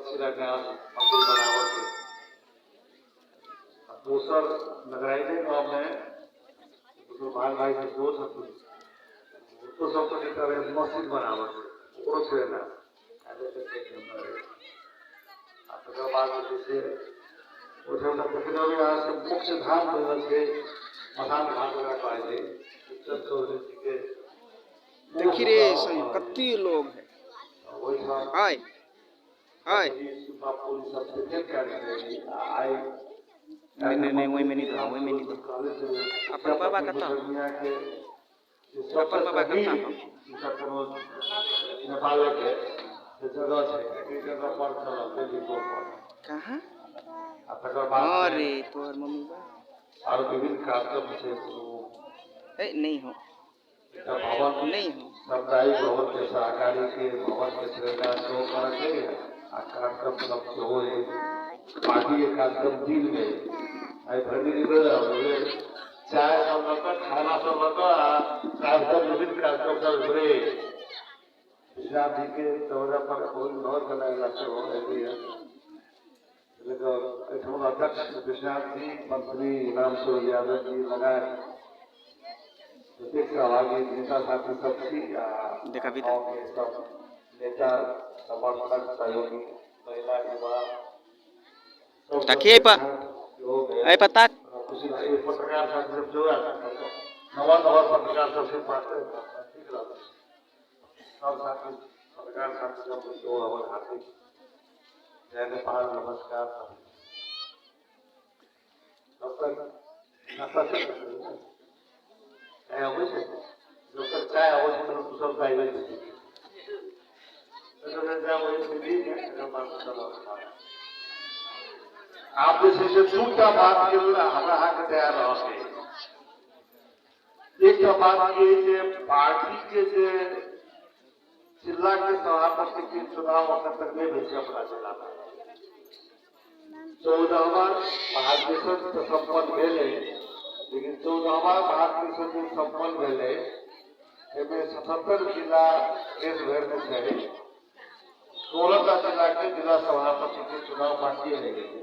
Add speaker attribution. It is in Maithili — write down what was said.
Speaker 1: शिलान्यास मंदिर बनाबऽ के। आ दोसर नगराइने गाँवमे मुसलमान भाई सब सेहो छथिन, हुनको सबके एकटा रहै मस्जिद बनाबऽ के, ओकरो शिलान्यास रहै। आ तकर बाद जे छै से ओहिठाम देखने होबै अहाँ सब, मोक्ष धाम बनल छै, मसान घाट ओकरा कहै छै, उत्तर चौधरी जी के।
Speaker 2: देखी रे संग कते लोग है।
Speaker 1: ओहिठाम
Speaker 2: हाय हाय।
Speaker 1: आइ
Speaker 2: नहीं नहीं नहीं, वही में नहीं था, वही में नहीं था। अपन बाबा कतऽ? अपन बाबा कतऽ?
Speaker 1: नेपाल के जगह छै, एहि जगह पर चलल दिल्ली पर।
Speaker 2: कहाँ?
Speaker 1: आ तकर बाद
Speaker 2: अरे तोहर मम्मी बा
Speaker 1: आर विभिन्न कार्यक्रम छै।
Speaker 2: ए नहीं हो।
Speaker 1: एकटा भवन
Speaker 2: नहीं हो।
Speaker 1: सामुदायिक भवन के, सहकारी के भवन के शिलान्यास सेहो करऽ के आ कार्यक्रम सब सेहो अइ। पार्टी के कार्यक्रम दिन में आइ भरि दिन भेल, चाय सब लऽ कऽ, खाना सब लऽ कऽ आ कार्यक्रम, विभिन्न कार्यक्रम सब भेलै। विश्वनाथ जी के दौरा पर बहुत घर बनाएला सेहो एलियै। लेकिन एहिठाम अध्यक्ष विश्वनाथ जी, मंत्री राम सूरज यादव जी लगायत जतेक सहभागी नेता साथी सब छी आ
Speaker 2: देखा भी।
Speaker 1: गाँवके सब नेता, समर्थक, सहयोगी, महिला, युवा सब।
Speaker 2: ताकिए पर।
Speaker 1: सेहो भेल।
Speaker 2: ए पता।
Speaker 1: खुशी लागल। पत्रकार साथी सब सेहो आयल, नवा नवा पत्रकार सब से बात ठीक रहल। सब साथी पत्रकार साथी सब सेहो हमर हार्दिक जय नेपाल, नमस्कार। तब तक नाश्ता छै, चाय अबै छै। जब तक चाय अबै छै तब तू सब चाय छै, तकर वही तकर बाद चलब। आब जे छै से दूटा बात के लेल हमरा अहाँके तैयार रहके। एकटा बात की जे पार्टी के जे जिला के सभापति के चुनाव अखन तक नहि भेल छै अपना जिला में। 14वां महाधिवेशन तऽ सम्पन्न भेलै, लेकिन 14वां महाधिवेशन जे सम्पन्न भेलै, एहिमे 77 जिला देश भरिमे छै, 16टा जिलाके जिला सभापति के चुनाव बाकी रहि गेलै।